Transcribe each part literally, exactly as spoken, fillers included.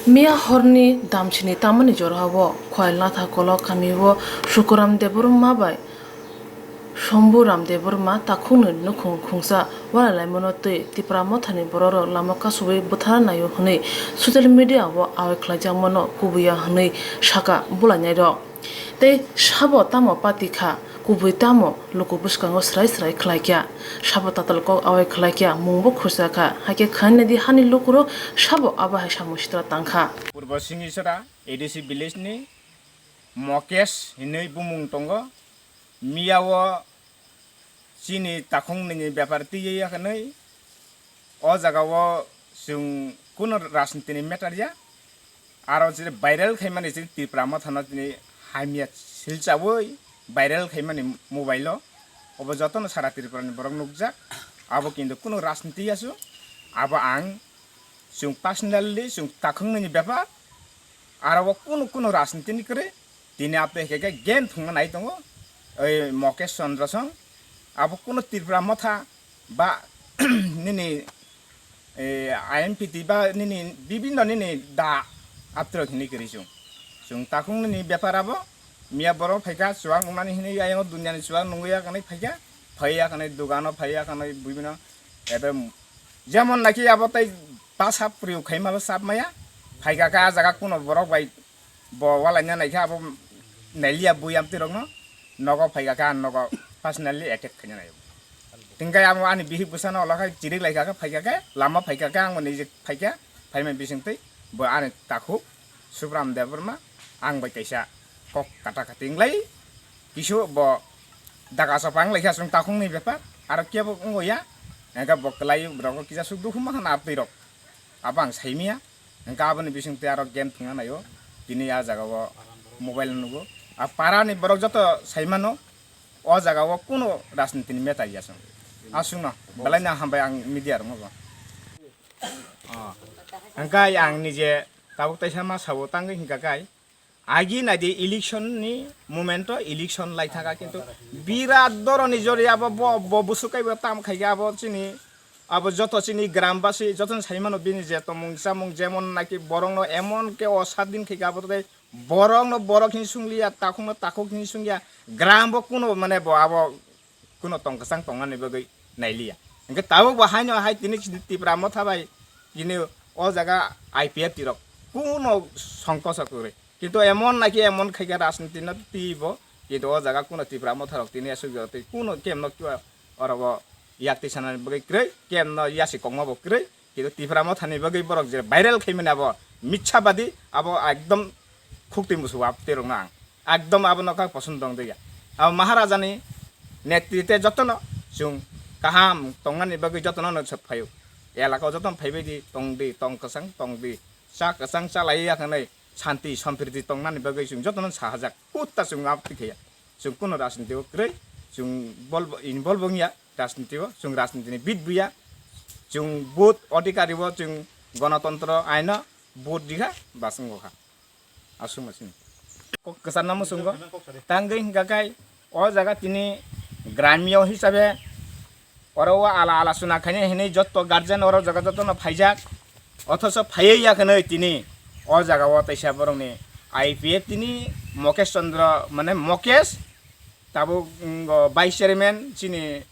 Miya horni damchini tamani jorao Khwailnatha Kolok kamio Sukuram Debbarma bai Shambhuram Debbarma takhukni nukhung khungsa walailaimano twi Tipra Mothani borokrok lama kasubui butharna naio hwnwi social media-o awai khlaijakmano kubuya hwnwi sakha bulainairok. Tei sabo tamo pati kha, kubui tamo luku bwskango swrai swrai khlai kha. Sabo tatal kok awai khlai kha, mungbo khusa kha. Hakhe khainadi hani lukurok sabo abo hai samung sitra tang kha. Purbo Singisora A D C village ni Mokesh hinwi bumung tongo. Miya o chini takhuknwini bepar twiwi ya hwnwi o jaga o chwng kunu rajniti ni matter ya. Aro je viral khaimani je Tipra Mothano tini hamya silchawi viral khaimani mobile o. Obo jotono sara Tripura ni borok nukjak. Abo kintu kunu rajniti ya chwng. Abo ang chwng personally chwng takhuknwini bepar. Aro o kunu kunu rajniti ni kwrwi. Tini abo hai khe gen thwngna nai tongo, oi Mokesh Chandra song, abo kuno Tripura Motha ba nini, eh, I M P T ba nini bibinno nini da aptrok hinwi kwrwi chwng. Chwng takhuk nini bepar abo, miya borok phaikha, chuwak nungnani hinwi ayang o duniani chuwak nungwi ya kanwi phaikha, phaiya kanwi dugano phaiya kanwi bibinno ebe jemon naki abo tei ta sap priyo khaima bo sap maya, phaikha khe ah jaga kuno borok bai bo walaina naikha abo nailiya bui amtwi rokno nogo phaikha khe ang nogo personally attack khaina naio. Tingkai abo ani bihik bwsano olo khai chirik laikha khe phaikha khe lama phaikha khe ang bo nijik phaikha phaimani bisingtwi bo ani takhuk Subram Debbarma ang bai kaisa kok kata kati wnglai kisu bo daga sopa wnglaikha chwng takhukni bepar aro kebo wngya hwnkhe bo kwlai rokno kisa suk dukhu mankha na abtwi rok abo ang saimanya. Hwnkhe aboni bisingtwi aro game thwngna naio. Tini a jaga o mobile nugo. A para ni borok joto saimano o jaga o kuno rajniti ni meta ya chwng. Aswkno belai no hambai ang media rokno bo. Ah. Hwnkhe ang nije tabuk taisa ma sabo tangwi hwnkha kai. Agi naidi election ni moment o election lai thaka kintu birat boroni jori abo bo, bo busuk kai bo tam khai abo chini abo joto chini gram basi joto ni sai mano bini je tomung chamung jemon naki borok no emon ke o sat din khai abo tei borok no borok hin sung liya takhuk no takhuk hin sung ya gram bo kuno mane bo abo kuno tong kwchang tongnani bagwi nailiya. Hwnkhe tabuk bo haino hai tini Tipra Motha bai tini o jaga I P F T rok kuno songkoso kwrwi. Kintu emon naki emon khaikha rajniti no twibo. Kintu o jaga kuno Tipra Motha rok tini aswk jora twi kuno kemno orobo yak twi sanani bagwi kwrwi, kemno yasi kokma bo kwrwi. Kintu Tipra Mothani bagwi borok je viral khaimani abo mitsabadi, abo ekdom khuk twi musu abo twi rokno ang ekdom abo nokha poson dong de ya. Abo Maharajani netrite jotono chwng kaham tongnani bagwi jotono no sep phaio. Elaka o jotono phaibai di tong di, tong kwchang tong di, cha kwchang cha lai ya hwnwi santi sompriti tongnani bagwi chwng jotono sahajak. Kutta chwng abo twi khaiya. Chwng kuno rajniti o kwrwi, chwng bol-, involve wngya rajniti o, chwng rajniti ni bit buya, chwng vote odhikari o, chwng gonotontro aino vote rikha, bas wngkha. Aswk ma sini. Kok kwchar no muchungo, tangwi hwnkha khe o jaga tini gramio hisabe, oro o ala ala suna khainai hinwi jotto guardian oro jaga jotono phaijak. Othocho phaiwi ya khe nai tini o jaga o teisa borokni I P F tini Mukesh Chandra mane Mukesh tabuk, mm, o vice chairman chini,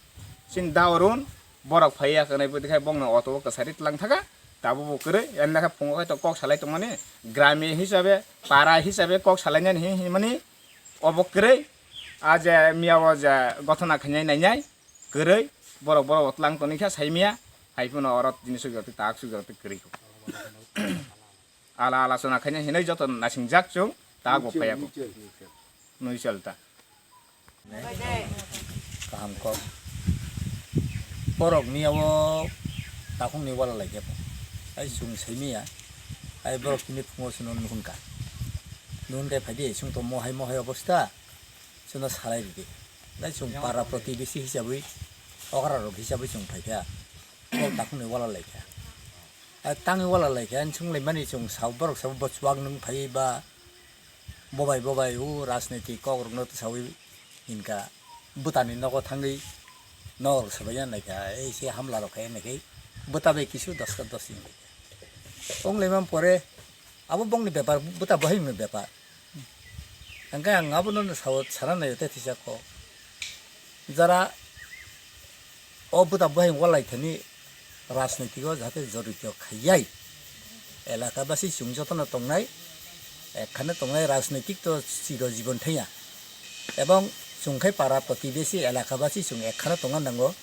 chini da Arun borok phaiwi ya khe nai bwdikhe bongni auto o kwchari tlang thaka tabuk bo kwrwi emna khe phungo khe to kok salai tongmani grami hisabe para hisabe kok salainani hi-, hinmani obo kwrwi a je miya o je gothona khainai nainai. Kwrwi, borok, borok bo tlang toni khe saimaya, hai phano oro tini sujak twi tak sujak twi kwrwi kho. Ala ala chona khaina hinwi joto nasingjak chwng tak bo phaiya kho. Nui chal ta. Kaham kok. Borok miya o takhuk ni wala lai khe bo. Hai chwng saimaya. Hai borok tini phungo chwng nuhun kha. Nuhun khe phai di chwng to mohai mohai obosta. Chwngno salai rwdi. Nai chwng para protibesi hisabwi, okra rok hisabwi chwng phaikha. Kok takhukni wala laikha. A tangwi wala laikha, chwng laimani chwng sao, borok sao bo chuwak nwng phaiwi ba bobai bobai o rajniti kok rokno twsawi hinkha bwtani nogo thangwi nok rok swbaina naikha, ei se hamla rok khe naikhe bwta bai kisu doska dos hinwi. Wng laimani pore Abo bongni bepar, bwta bohimni bepar. Hingke ang abono sao sana naio tei thisa kok. Jara o bwta bohim walaithani rajnitiko jahate jorito khaiyai. Elakabasi chwng jotono tongnai, ekhane tongnai rajnitik to chiro jibon thangya. Ebong chwng khai para protibesi elakabasi chwng ekhane tongna nango.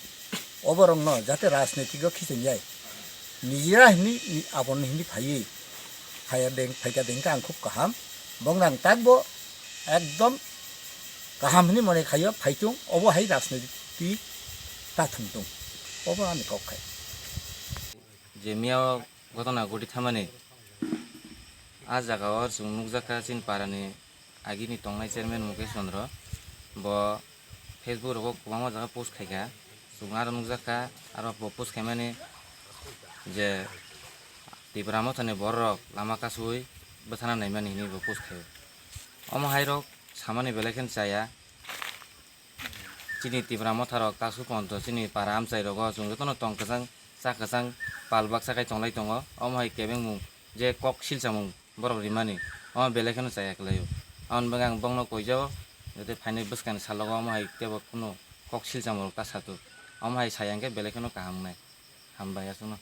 Oborokno jahate rajnitiko khichongyai. Nijera hini, ni-, aboni hini phaiwi. Phaiya beng-, phaika bengkha ang khub kaham. Bongno ang takbo ekdom kaham hini mone khaio, phaitung, obo hai rajniti ta thwngtung. Obo ani kok khai. Je miya o gotona goti thamani, a jaga o chwng nukjakha chini parani agini tongnai chairman Mukesh Chandra, bo Facebook rogo kwbangma jaga post khaikha, chwng aro nukjakha, aro bo post khaimani je Tipra Mothani bororok lama kasui bwthana naimani hinwi bo post khaio. Omo hairok samani belai kheno chaya. Chini Tipra Motharok taksuk ponto chini para amchai rogo chwng jotono tong kwchang cha kwchang pal baksa khai tonglai tongo. Omo hai kebengmung je kok silchamung borok rimani omo belai kheno chaya kwlaio. Aboni bagwi ang bongno koijao jate phainai bwskangni salogo omo hai teibo kunu kok silchamung rok ta satuk. Omo hai saya hwnkhe belai kheno kaham wngnai. Hambai aswkno.